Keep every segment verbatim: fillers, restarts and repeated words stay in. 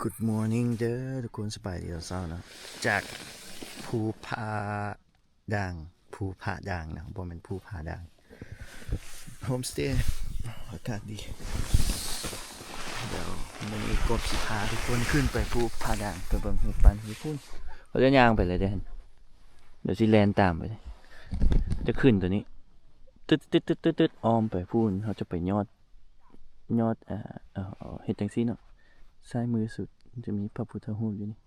Good morning เด้อทุกคน สบายดีตอนเช้าเนาะ จากภูผาด่าง ภูผาด่างนะ บ่แม่นภูผาด่าง โฮมสเตย์ อากาศดี เดี๋ยวมื้อนี้กบสิพาทุกคนขึ้นไปภูผาด่าง ไปเบิ่งฮูปปั้นอยู่พุ้น เขาจะย่างไปเลยเด้อ เดี๋ยวสิแล่นตามไป จะขึ้นตัวนี้ ตึ๊ดตึ๊ดตึ๊ดตึ๊ดตึ๊ด อ้อมไปพุ้น เขาจะไปยอด ยอด อ่า เอา เอา เฮ็ดจั่งซี้เนาะ ซ้ายมือสุด มันจะมีพระพุทธรูปอยู่นี่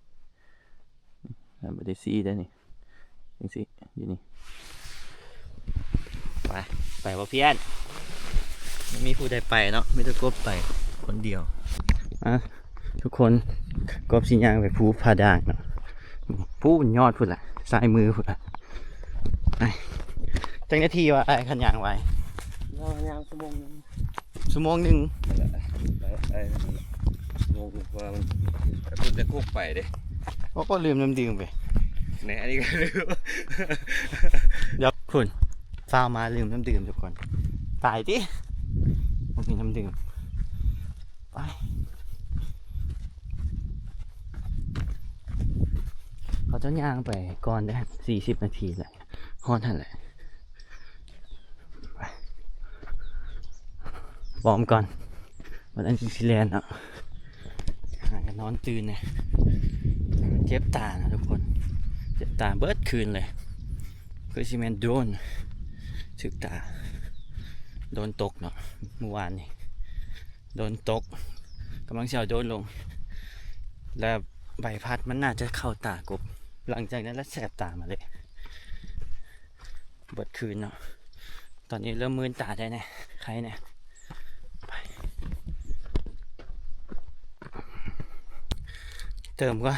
อ่า บ่ได้ซี้ได้นี่ จั่งซี้ อยู่นี่ ไป ไปบ่เพี้ยน บ่มีผู้ใดไปเนาะ มีแต่กบไปคนเดียว อ่ะ ทุกคน กบสิย่างไปภูผาด่างเนาะ พุ้นยอดพุ้นล่ะ ซ้ายมือพุ้นล่ะ ไป จักนาทีวะ อ้าย คันย่างไหว เราย่างชั่วโมงหนึ่ง ชั่วโมงหนึ่ง นั่นแหละ ไป ไป ชั่วโมงกว่ามัน แต่พูดแต่กบไปเด้ โอ้ ก็ลืมน้ำดื่มไป แหน่ อันนี้ก็ลืม เดี๋ยวพุ้น ฟ้าวมาลืมน้ำดื่มทุกคน ตายติ บ่มีน้ำดื่ม ไป เขาจะย่างไปก่อนเด้อ สี่สิบนาทีแหละ ฮอดหั่นแหละ ไป วอร์มก่อน วันอันซิแลนเนาะ หากันนอนตื่นเนี่ย เจ็บตานะทุกคน เจ็บตาเบิดคืนเลย คือสิแม่นโดรน ถืกตา โดรนตกเนาะ เมื่อวานนี้ โดรนตก กำลังสิเอาโดรนลง แล้วใบพัดมันน่าจะเข้าตากบ หลังจากนั้นแล้วแสบตามาเลย เบิดคืนเนาะ ตอนนี้เริ่มมื่นตาได้แน่ ใครเนี่ย ไป เติมก็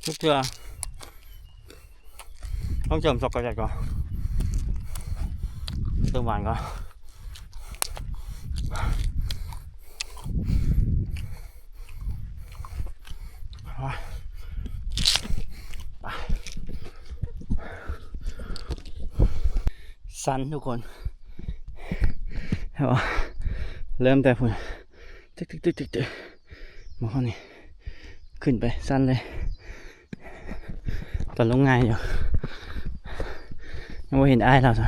ทุกเทื่อ ต้องเติมช็อกโกแลตก่อน เติมหวานก่อน ไป สั่นทุกคน เห็นปะ เริ่มแต่พุ้น ตึกตึกตึกตึกตึก มาข้อนี้ ขึ้นไปสั่นเลย ตอนลงง่ายอยู่ ยังบ่เห็นอ้ายเราจ้ะ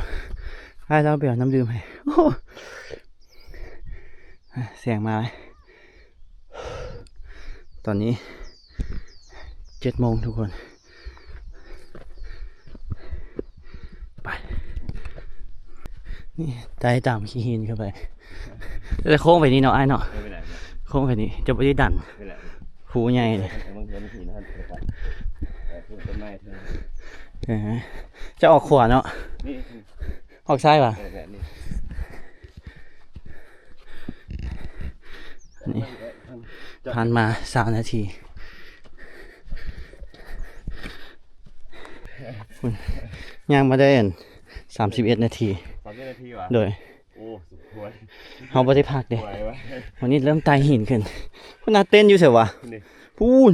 อ้ายเราไปเอาน้ำดื่มให้ โอ้โห แสงมาเลย ตอนนี้ เจ็ดโมงทุกคน ไป นี่ไต่ตามขี้หินเข้าไป แต่โค้งไปนี่เนาะ อ้ายเนาะ ไม่เป็นไร โค้งไปนี่ จะบ่ได้ดัน ไม่เป็นไร ภูใหญ่เลย เดี๋ยวมันเห็นหินหันไปก่อน เออ ปลูกต้นไม้เถอะ เออ จะออกขวาเนาะ นี่ ออกซ้ายวะ เออ แบบนี้ นี่ ผ่านมาสามนาที พุ้น ย่างมาได้อัน สามสิบเอ็ดนาที สามสิบนาทีวะ โดย โอ้ สมควร เฮาบ่ได้พักเด้ ไหววะ วันนี้เริ่มไต่หินขึ้น พุ้นน่ะเต็นท์อยู่ไสวะ นี่ พุ้น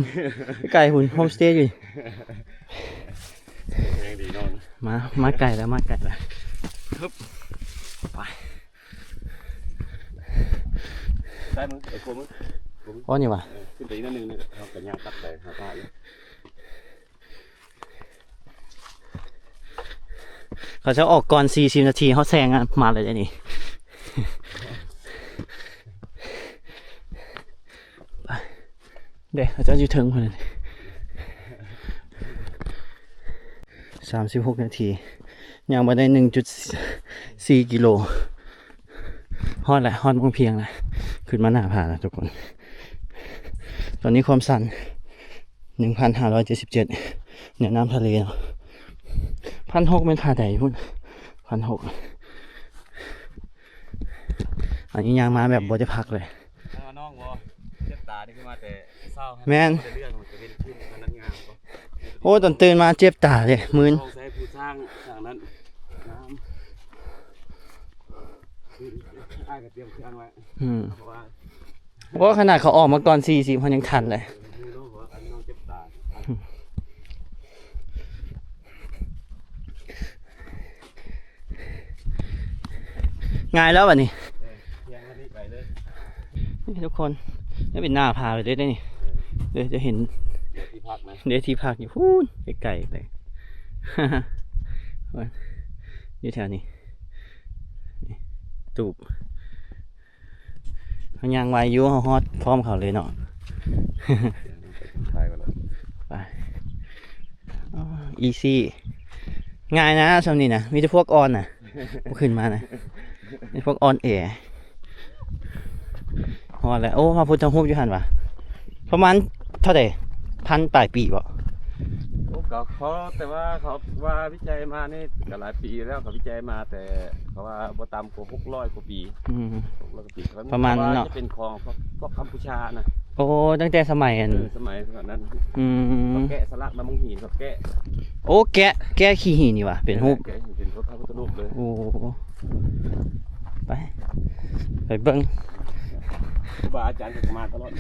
ไกลพุ้น โฮมสเตย์อยู่ ยังดีนอน มา มาไกลแล้ว มาไกลแล้ว ฮึบ ไป ได้มึง ไอ้กลัวมึง กลัวมึง อ๋อ นี่วะ เออ ขึ้นไปอีกนิดนึงเนี่ย เราก็ย่างตัดไปหาปลาอยู่ เขาจะออกก่อนสี่สิบนาที เขาแซงอะ มาเลยเดี๋ยวนี้ ไป เด้ เขาเจ้าอยู่เทิงพุ้น สามสิบหกนาที ย่างมาได้หนึ่งจุดสี่กิโล ฮอดแล้ว ฮอดม่องเพียงแล้ว ขึ้นมาหน้าผาแล้วทุกคน ตอนนี้ความสั่น หนึ่งพันห้าร้อยเจ็ดสิบเจ็ด เหนือน้ำทะเลเนาะ พันหก เป็นผาใดพุ้น พันหก อันนี้ย่างมาแบบบ่ได้พักเลย แล้วน้องบ่ เจ็บตานี่คือมาแต่เช้า แม่น แต่เรื่องมันจะเป็นขึ้นพนักงานบ่ โอ้ ตอนตื่นมาเจ็บตาเลย มึน ต้องใช้ผู้สร้างทางนั้น น้ำ อ้ายก็เตรียมเครื่องไว้ อืม เพราะว่า โอ้ ขนาดเขาออกมาก่อนสี่สิบ เขายังทันเลย ไม่รู้ว่าอันน้องเจ็บตา ง่ายแล้วบัดนี้ นี่ทุกคน นี่เป็นหน้าพาไปเลยได้นี่ เดี๋ยวจะเห็น ที่พักนะ เดี๋ยวที่พักอยู่พูนไกลๆเลย อยู่แถวนี้ นี่ตูบเขายางไวอยู่เขาฮอดพร้อมเขาเลยเนาะ ถ่ายกันแล้ว ไปอีซี่ ง่ายนะช่วงนี้นะ มีแต่พวกออนนะ พวกขึ้นมานะ มีพวกออนแอร์ฮอดแล้ว โอ้พระพุทธรูปอยู่หันวะ ประมาณเท่าไหร่ พันปลายปีบ่ โอ้ก็เขาแต่ว่าเขาว่าวิจัยมานี่ก็หลายปีแล้วเขาวิจัยมาแต่เขาว่าบ่ต่ำกว่าหกร้อยกว่าปี อืม หกร้อยกว่าปี ประมาณนั้นเนาะ จะเป็นของพวกพวกกัมพูชานะ โอ้ตั้งแต่สมัยอัน เออสมัยก่อนนั้น อืม เขาแกะสลักมาบางหินเขาแกะ โอ้แกะแกะขี้หินนี่วะเป็นรูป แกะหินเป็นพระพุทธรูปเลย โอ้ไป ไปเบิ่ง ครูบาอาจารย์ก็มาตลอด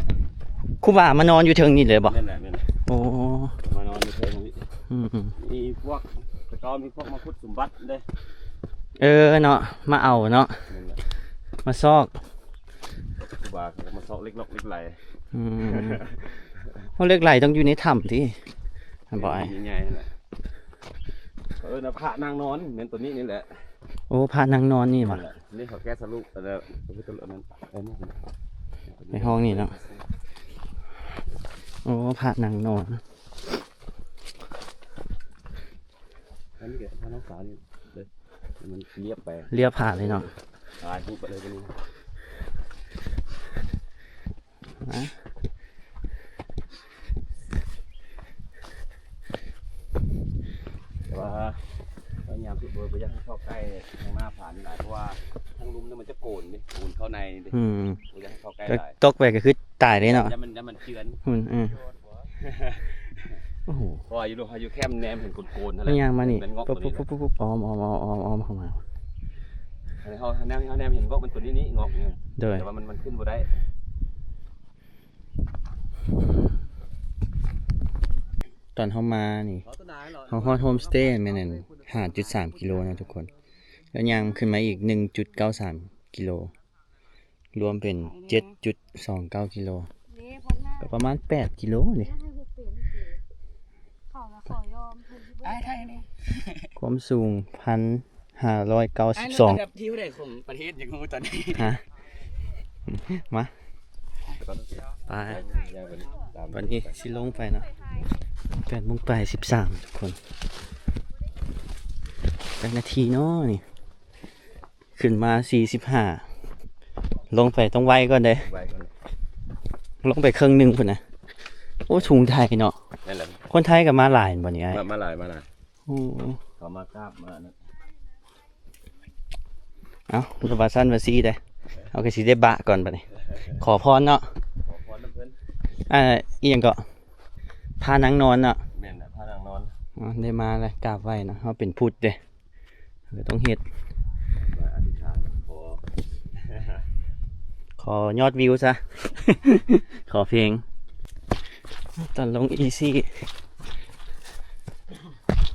ครูบามานอนอยู่เทิงนี่เลยบ่ นั่นแหละนั่นแหละ โอ้ มานอนอยู่เทิงนี้ อืมอืม มีพวกแต่ก็มีพวกมาขุดสมบัติเด้ เออเนาะมาเอาเนาะ นั่นแหละ มาซอก ครูบาเขาก็มาเซาะเล็กลอกเล็กไหล อืมเพราะเหล็กไหลต้องอยู่ในถ้ำที่บ่อย ง่ายๆนั่นแหละเออนะพระนางนอนเหมือนตัวนี้นี่แหละ โอ้พระนางนอนนี่ นั่ วะ นแหละนี่เขาแกะสลักอะไรพระพุทธรูปนั้นเออนี่ ในห้องนี่เนาะโอ้พระนางนอน อันนี้แกะพระน้องสาวนี่เลยมันเรียบไป เรียบผ่านเลยเนาะ ตายปุ๊บไปเลยไปนี่ นะ แต่ว่าพยายามที่เบอร์ไปยังเข้าใกล้ทางหน้าผานี่หลายเพราะว่าทางลุ่มนี่มันจะโกนดิโกนเข้าในดิ อืม ไม่อยากให้เข้าใกล้ ก็ หลาย ตกไปก็คือตายเลยเนาะ แล้วมันแล้วมันเจือน อืมอืมโอ้โห เพราะว่าอยู่ดูเขาอยู่แคมแนมเห็นโกนๆนั่นแห ไม่ ละ ยางมานี่ เป็นงอก ปุ๊บ ตัว ปุ๊บ นี้ ปุ๊บปุ๊บปุ๊บอ้อมอ้อมอ้อมอ้อมอ้อมเข้ามา อันนี้เขาแนมเขาแนมเห็นงอกมันตัวนี้นี่งอกเนี่ย โดย แต่ว่ามันมันขึ้นบ่ได้ ตอนเขามานี่เขาฮอดโฮมสเตย์แม่นนั่นห้าจุดสามกิโลนะทุกคน แล้วยางขึ้นมาอีกหนึ่งจุดเก้าสามกิโล รวมเป็นเจ็ดจุดสองเก้ากิโล นี่พวกหน้า ก็ประมาณแปดกิโลนี่ หน้าให้เปลี่ยนสีเขาละขอยอมเพิ่นสิบ่ ไอ้ไทยนี่ ความสูงพันห้าร้อยเก้าสิบสอง อันดับที่เท่าไหร่ของประเทศยังรู้ตอนนี้ ฮะ มา ไป ย่างไปตาม วันนี้สิลงไปเนาะแปดโมงไปสิบสามทุกคนจักนาทีเนาะนี่ ขึ้นมาสี่สิบห้า ลงไปต้องไวก่อนเด้ ไวก่อน ลงไปครึ่งหนึ่งพุ้นนะ โอ้ ถุงไทยเนาะ นั่นแหละ คนไทยก็มาหลายบ่นี่ไอ้ มามาหลายมาหลาย โอ้ เขามากราบมานะ เอาระบาสั้นมาซี่ได้ เอากระสีได้บะก่อนบัดนี้ ขอพรเนาะ ขอพรนำเพิ่น อ่าอีหยังก็พานางนอนเนาะ แม่นแหละพระนางนอน อ๋อได้มาแล้วกราบไหว้เนาะเขาเป็นพุทธเด้เราต้องเฮ็ด มาอธิษฐานขอ ขอยอดวิวซะ ขอเพลง ตอนลงอีซี่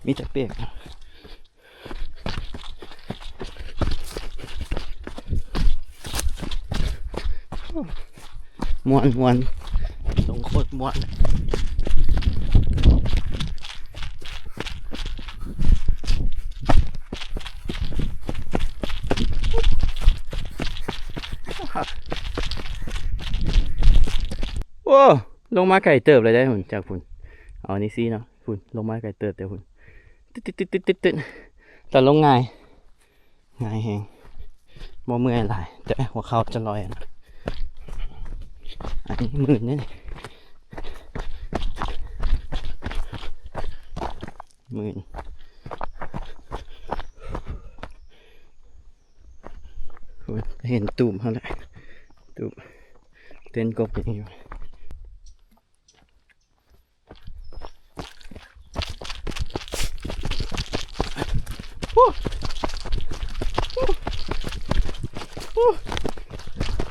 มีแต่เปียก ม่วนม่วนลงโคตรม่วน โอ้ ลงมาไกลเติบเลยได้อพุ้นจากพุ้น เอาอันนี้ซี่เนาะพุ้น ลงมาไกลเติบแต่พุ้น ตึ๊ดตึ๊ดตึ๊ดตึ๊ดตึ๊ดตึ๊ด แต่ลงง่าย ง่ายแฮง บ่เมื่อยหลาย แต่หัวเข่าจะลอยอะนะ อันนี้หมื่นนี่ หมื่น โอ้ย เห็นตูบเขาแล้ว ตูบ เต้นกบกันอยู่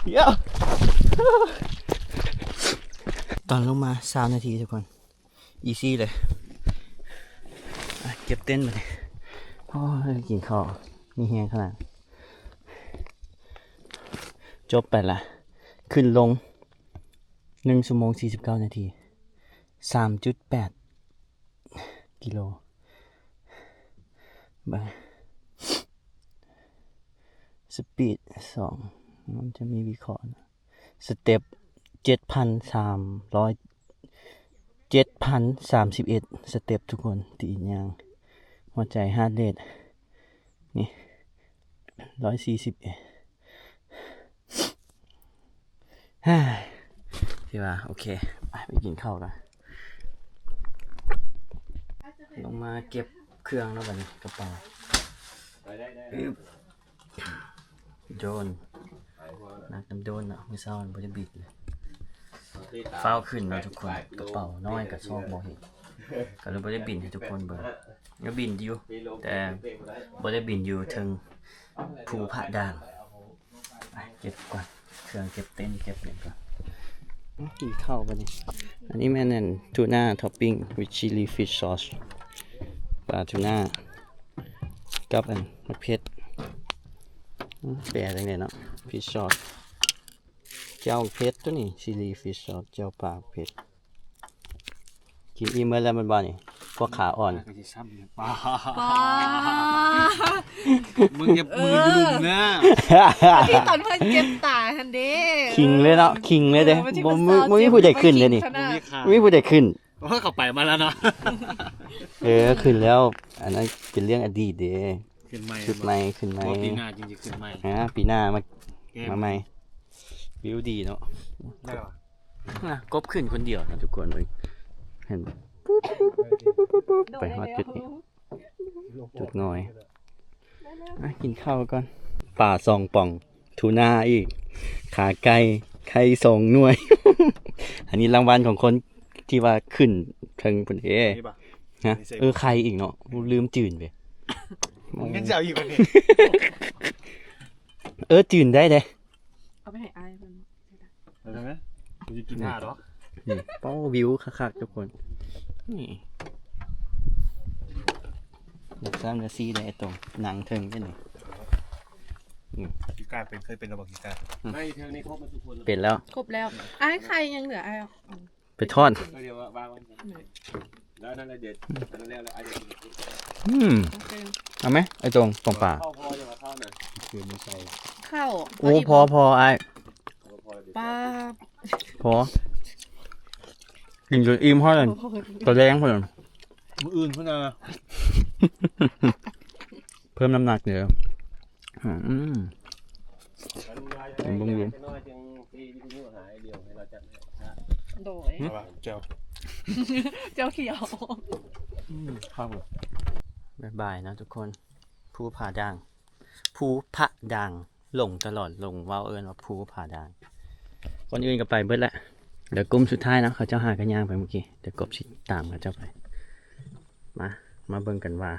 เดี๋ยว ตอนลงมาสามนาทีทุกคน อีซี่เลย อ่ะ เก็บเต็นท์มาเลย โอ้ย กินข้าว มีแฮงขนาด จบไปละ ขึ้นลง หนึ่งชั่วโมงสี่สิบเก้านาที สามจุดแปด กิโล เบิ่ง speed สอง มันจะมีวิเคราะห์นะ step เจ็ดพันสามร้อย เจ็ดพันสามสิบเอ็ด step ทุกคน ตีนยาง หัวใจ heart rate นี่ ร้อยสี่สิบเอ็ด ฮ่า ที่ว่า โอเค ไป ไปกินข้าวกัน ลงมาเก็บเครื่องแล้วบัดนี้ กระเป๋า อึ๊บ โดน นักน้ำโดนเนาะ มื้อเช้ามันบ่ได้บิดเลย ฟ้าวขึ้นเนาะทุกคน กระเป๋าน้อยกับซอกบ่เห็น ก็เลยบ่ได้บินให้ทุกคนเบิ่ง ก็บินอยู่ แต่บ่ได้บินอยู่เทิงภูผาด่าง ไปเก็บก่อน เครื่องเก็บเต็นท์เก็บหยังก่อน กินข้าวบัดนี้ อันนี้แม่นอัน tuna topping with chili fish sauce ปลาทูน่า กับอันมะเผ็ด อืม แปลจั่งใดเนาะ fish sauce แจ่วเผ็ดตัวนี้ chili fish sauce แจ่วปลาเผ็ด กินอิ่มเบิดแล้วแม่นบ่นี่ พวกขาอ่อน ก็สิซ้ำเนี่ย ป้า ป้า มึงอย่า เออ มึงอย่าลืมนะ ที่ตอนเพิ่นเจ็บตาหั่นเด้ คิงเลยเนาะ คิงเลยเด้ เออ มันสิ บ่ เป็น บ่ บ่มีผู้ใดขึ้นเลยนี่ สาวเจ็บ บ่มีขา บ่มีผู้ใดขึ้น โอ้ย เขาไปมาแล้วเนาะ เออ ขึ้นแล้ว อันนั้นเป็นเรื่องอดีตเด้ ขึ้นใหม่ ชุดใหม่ ขึ้นใหม่ ว่าปีหน้าจริงๆขึ้นใหม่ อ่า ปีหน้ามา แก้ม มาใหม่ วิวดีเนาะ ได้หรอ อ่ะ กบขึ้นคนเดียวนะทุกคนเลย เห็น ปุ๊บปุ๊บปุ๊บปุ๊บปุ๊บปุ๊บ ไปฮอดจุดนี้ จุดงอย อ่ะ กินข้าวก่อน ปลาสองป่อง ทูน่าอีก ขาไก่ ไข่สองหน่วย อันนี้รางวัลของคนที่ว่าขึ้นเทิงพุ้นเด้ นี่ปะ ฮะ นี่ใส่ เออ ไข่อีกเนาะ ลืมจื่นไป มึงยังจะเอาอีกปะเนี่ย เออ จื่นได้เด้ เอาไปให้อ้ายมัน เอาใช่ไหม กูจะกินหน้าเหรอ นี่ โอ้ วิวคักๆทุกคน นี่ อยากสร้างเนื้อซีได้ตรงหนังเทิงแค่นี้ อืม ขี้กากเป็น เคยเป็นระเบิดขี้กาก อืม ไม่ เทิงนี่ครบมาทุกคนแล้ว เป็นแล้ว ครบแล้ว อ้ายไข่ยังเหลืออ้ายเอา ไปทอด เดี๋ยววางไว้ แล้วนั่นแหละเด็ด อันนั้นแล้ว แล้วอันนี้ อืม โอเค เอาไหม ไอ้ตรงป่องปลา ข้าวพอจะมาข้าวนะ คือมันใส่ ข้าว โอ้ พอ พอ พอ อ้าย ข้าวพอแล้วเดี๋ยว ปลา พอ กินจนอิ่มพอเลย โอ้โห ตอนแลงพอเลย มื้ออื่นพุ้นนะ เพิ่มน้ำหนักเด้อ อืม เห็นเบิ่งอยู่ โดย เอาล่ะ เจ้า เจ้าเขียว อืม ครับผม บ๊ายบายนะทุกคน ภูผาด่าง ภูผาด่าง หลงตลอด หลงเว้าเอิ้นว่าภูผาด่าง คนอื่นก็ไปเบิดแล้ว เดี๋ยวกลุ่มสุดท้ายนะ เขาเจ้าหากันย่างไปเมื่อกี้ เดี๋ยวกบสิตามเขาเจ้าไป มา มาเบิ่งกันว่า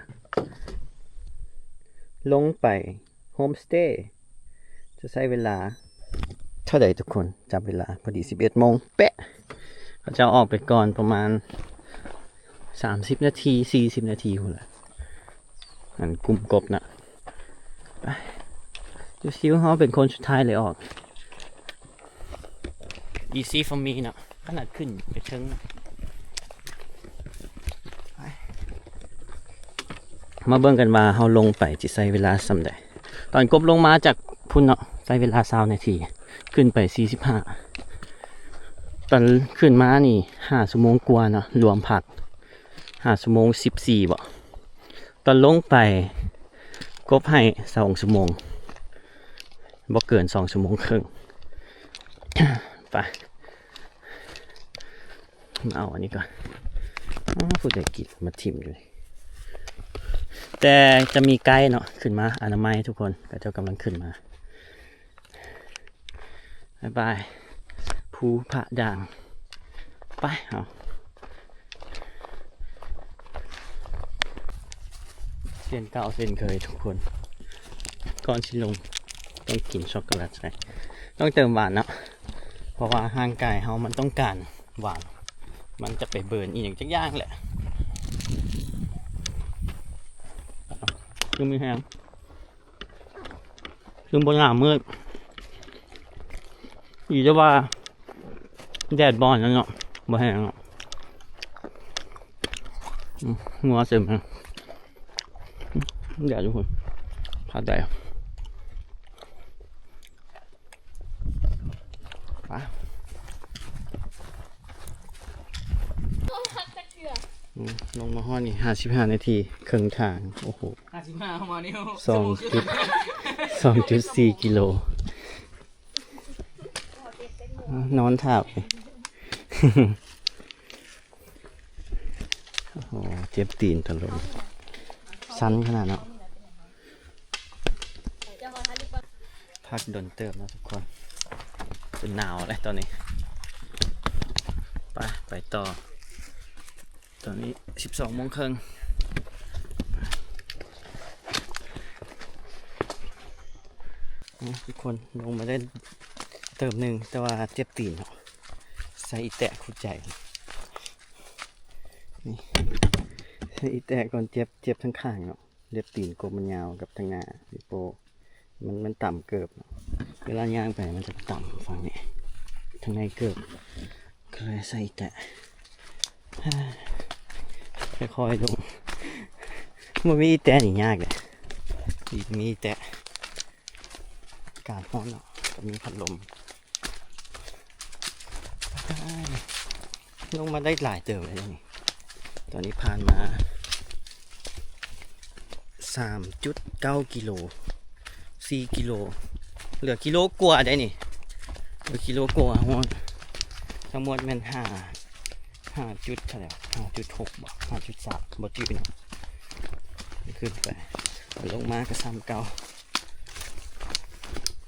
ลงไปโฮมสเตย์ จะใช้เวลาเท่าใดทุกคน จับเวลาพอดี สิบเอ็ดโมงเป๊ะ เขาเจ้าออกไปก่อนประมาณ สามสิบนาที สี่สิบนาทีพุ้นแหละ อันกลุ่มกบนะ ไป ดูซิว่าเขาเป็นคนสุดท้ายเลยออก easy for me เนาะ ขนาดขึ้นไปเทิงนะ ไป มาเบิ่งกันว่าเขาลงไปจะใช้เวลาส่ำใด ตอนกบลงมาจากพุ้นเนาะ ใช้เวลาซาวนาที ขึ้นไปสี่สิบห้า ตอนขึ้นมานี่ห้าชั่วโมงกว่าเนาะ รวมพัก ห้าชั่วโมงสิบสี่บ่ ตอนลงไป กบให้สองชั่วโมง บ่เกินสองชั่วโมงครึ่ง ไป มาเอาอันนี้ก่อน อ้าว ผู้ใดกินมาถิ่มอยู่นี่ แต่จะมีไกด์เนาะ ขึ้นมาอนามัยทุกคน เขาเจ้ากำลังขึ้นมา บ๊ายบาย ภูผาด่าง ไป เอา เช่นเก่าเช่นเคยทุกคน ก่อนสิลง ต้องกินช็อกโกแลตใส่ ต้องเติมหวานเนาะ เพราะว่าร่างกายเฮามันต้องการหวาน มันจะไปเบิร์นอีหยังจักอย่างแหละ คือมีแฮง คือบ่หนาวมืด ดีแต่ว่า แดดบ่อนนั่นเนาะ บ่แห้งเนาะ อืม งัวเสริมนะ แดดอยู่พุ่น พัดได้ ไป อืม ลงมาฮอดนี่ ห้าสิบห้านาที ครึ่งทาง โอ้โห ห้าสิบห้า มานี่ สองจุด สองจุดสี่กิโล นอนท่าไป โอ้โห เจ็บตีนตลอด สั้นขนาดเนาะ พักโดนเติบเนาะทุกคน จนหนาวเลยตอนนี้ ไป ไปต่อ ตอนนี้ สิบสองโมงครึ่ง อ่ะ ทุกคน ลงมาได้เติบหนึ่ง แต่ว่าเจ็บตีนเนาะ ใส่อีแตะคู่ใจ นี่ ใส่อีแตะก่อน เจ็บ เจ็บทั้งข้างเนาะ เล็บตีนกบมันยาวกับทางหน้า ปีโป้ มัน มันต่ำเกิบเนาะ เวลาย่างไปมันจะต่ำฝั่งนี้ ทางในเกิบ ก็เลยใส่อีแตะ ค่อยๆลง มันมีอีแตะนี่ยากเลย อีกมีอีแตะ อากาศร้อนเนาะ ก็มีพัดลม ลงมาได้หลายเติบเลยนี่ ตอนนี้ผ่านมา สามจุดเก้ากิโล สี่กิโล เหลือกิโลกว่าได้นี่ เหลือกิโลกว่าฮอด ทั้งหมดแม่นห้า ห้าจุดเท่าไหร่วะ ห้าจุดหกบ่ ห้าจุดสาม บ่จื้อเนาะ ขึ้นไป ลงมาก็ซ้ำเก่า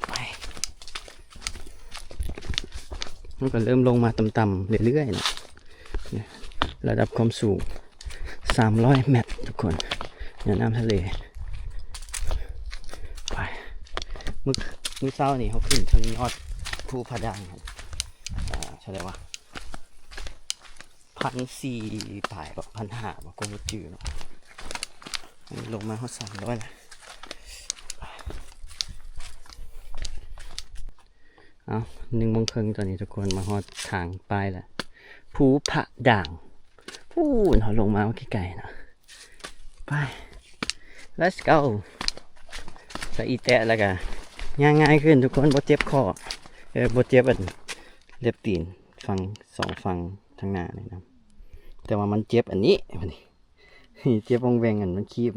ไป มันก็เริ่มลงมาต่ำๆเรื่อยๆนะ เนี่ย ระดับความสูง สามร้อยเมตร ทุกคน เหนือน้ำทะเล ไป มื้อ มื้อเช้านี่เขาขึ้นเทิงยอดภูผาด่าง อ่า เท่าไหร่วะ พันสี่ปลายบ่ พันห้าบ่ ก็บ่จื้อเนาะ อันนี้ลงมาฮอดสามร้อยแล้ว เอา หนึ่งโมงครึ่งตอนนี้ทุกคน มาฮอดทางป้ายแล้ว ภูผาด่าง พู้น เขาลงมาไกลๆนะ ไป let's go ใส่อีแตะแล้วก็ย่างง่ายขึ้นทุกคน บ่เจ็บข้อ เออ บ่เจ็บอันเล็บตีน ฝั่ง สองฝั่งทางหน้านี่นะ แต่ว่ามันเจ็บอันนี้ อันนี้ เจ็บวงแวงอันมันคีบ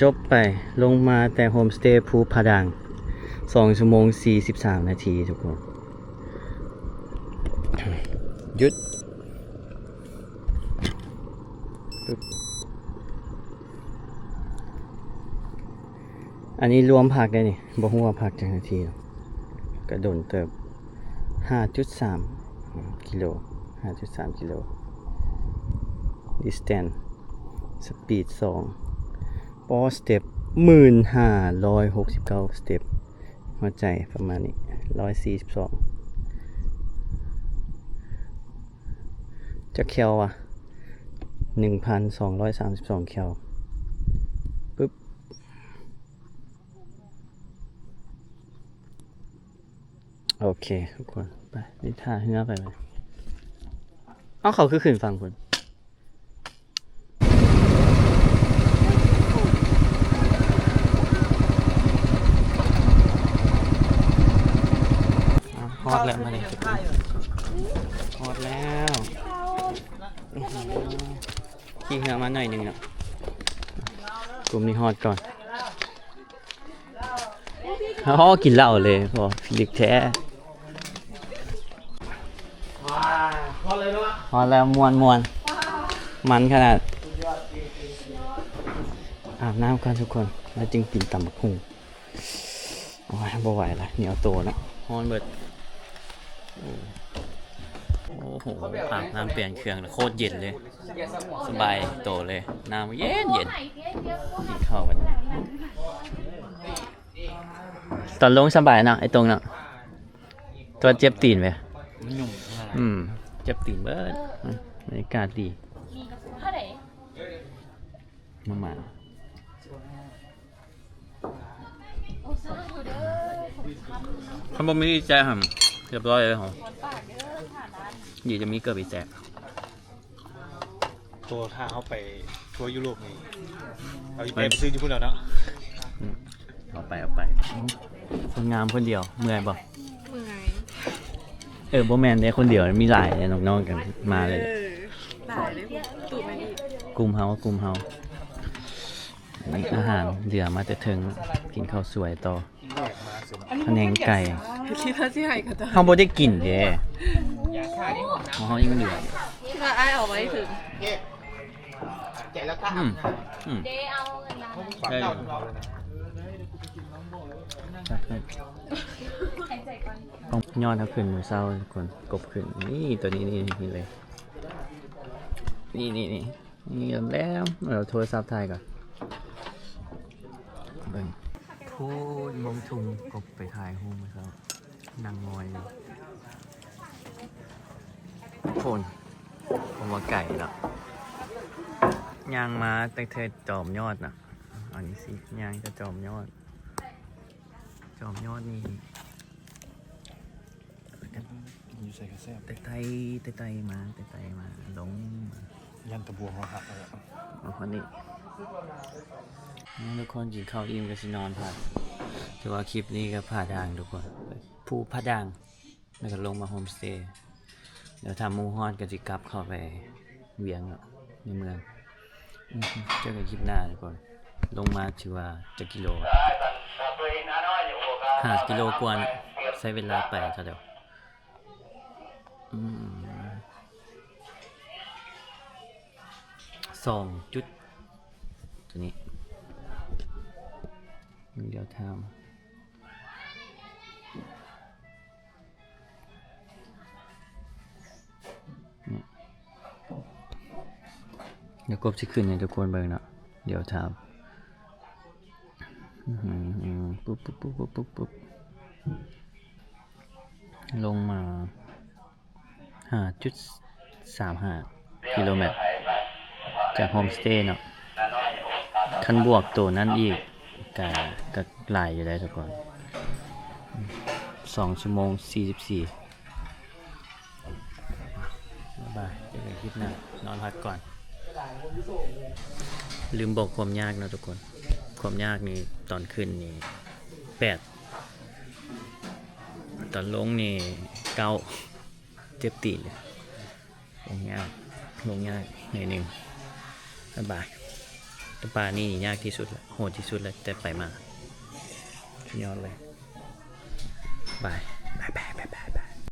จบไป ลงมาแต่โฮมสเตย์ภูผาด่าง สองชั่วโมงสี่สิบสามนาทีทุกคน หยุด อันนี้รวมพักได้นี่ บ่ฮู้ว่าพักจักนาทีเนาะ ก็โดนเติบ ห้าจุดสามกิโล ห้าจุดสามกิโล distance speed สอง ปอสเต็ป หมื่นห้าร้อยหกสิบเก้าสเต็ป หัวใจประมาณนี้ ร้อยสี่สิบสอง จักแคลวะ หนึ่งพันสองร้อยสามสิบสองแคล ปึ๊บ โอเค ทุกคน ไป นี่ท่าเฮือไปไหม เอาเขาคือขึ้นฝั่งคุณ อ่ะ ฮอดแล้วมาเลย ฮอดแล้ว อื้อหือ ขี่เฮือมาหน่อยหนึ่งเนาะ กลุ่มนี้ฮอดก่อน ฮอดกินเหล้าเลย พอพิลึกแท้ ฮอดแล้ว ม่วนม่วน มันขนาด อาบน้ำก่อนทุกคน แล้วจึงกินตำบักหุ่ง โอ้ย บ่ไหวละ เหนียวโตเนาะ ฮ้อนเบิด โอ้โห อาบน้ำเปลี่ยนเครื่องแล้วโคตรเย็นเลย สบายโตเลย น้ำเย็นเย็น กินข้าวกัน ตอนลงสบายเนาะ ไอ้ตรงเนาะ ตัวเจ็บตีนไป มันหนุ่มมาก อืม เจ็บตีนเบิด อืม บรรยากาศดี มามา คันบ่มีอีแจ๊หั่นเรียบร้อยเลยหอม ดีจะมีเกิบอีแจ๊ ตัวถ้าเขาไปทัวร์ยุโรปนี่เอาอีแปไปซื้ออยู่พุ่นแล้วเนาะ เอาไปเอาไป คนงามคนเดียวเมื่อยบ่ เมื่อย เออบ่แม่นเด้คนเดียวมีหลายเลยน้องๆกันมาเลย เออหลายเลยตูดมันอีก กลุ่มเฮากลุ่มเฮานี่อาหารเหลือมาแต่เทิงกินข้าวสวยต่อพะแนงไก่ คิดว่าที่ไหนก็จะ เฮาบ่ได้กินเด้เฮายังเหลือ คิดว่าไอ้เอาไว้ถึง อืมอืม เดเอาเงินมา ได้อยู่ครับต้องยอดเฮาขึ้นมื้อเช้าทุกคนกบขึ้นนี่ตัวนี้นี่นี่เลย นี่นี่นี่นี่แล้วเราโทรศัพท์ถ่ายก่อนเบิ่งพูดมองทุงกบไปถ่ายรูปมื้อเช้านั่งงอยอยู่โคนผมว่าไก่เนาะย่างมาตั้งแต่จอมยอดนะอันนี้สิย่างจะจอมยอด จอมยอดนี่ อยู่ใส่กระแซบ ไต่ไต่ไต่ไต่มาไต่ไต่มาลงมา ยันตะบวงเขาหักเลยอะ เอาคนนี้นี่ทุกคนกินข้าวอิ่มก็สินอนพักถือว่าคลิปนี้ก็ผ่าด่างทุกคนภูผาด่างแล้วก็ลงมาโฮมสเตย์เดี๋ยวทำหมู่ฮอดก็สิกลับเข้าไปเวียงเนาะในเมืองอืมเจอกันคลิปหน้าทุกคนลงมาถือว่าจะกิโลห้ากิโลกว่านะใช้เวลาไปเท่าเดียวอืมสองจุดตัวนี้เดี๋ยวทำ เนี่ยเดี๋ยวกบสิขึ้นให้ทุกคนเบิ่งเนาะเดี๋ยวถามอื้อหือปุ๊บปุ๊บปุ๊บปุ๊บปุ๊บปุ๊บลงมาห้าจุดสามห้ากิโลเมตร จากโฮมสเตย์เนาะคันบวกตัวนั้นอีกก็ก็หลายอยู่ได้ทุกคนสองชั่วโมงสี่สิบสี่ บ๊ายบายเจอกันคลิปหน้านอนพักก่อน ลืมบอกความยากนะทุกคน ความยากนี่ตอนขึ้นนี่แปดตอนลงนี่เก้าเจ็บตีนเลยลงยากลงยากหน่อยหนึ่งบ๊ายบายตะปานี่ยากที่สุดละโหดที่สุดละแต่ไปมาสุดยอดเลยบายบายบาย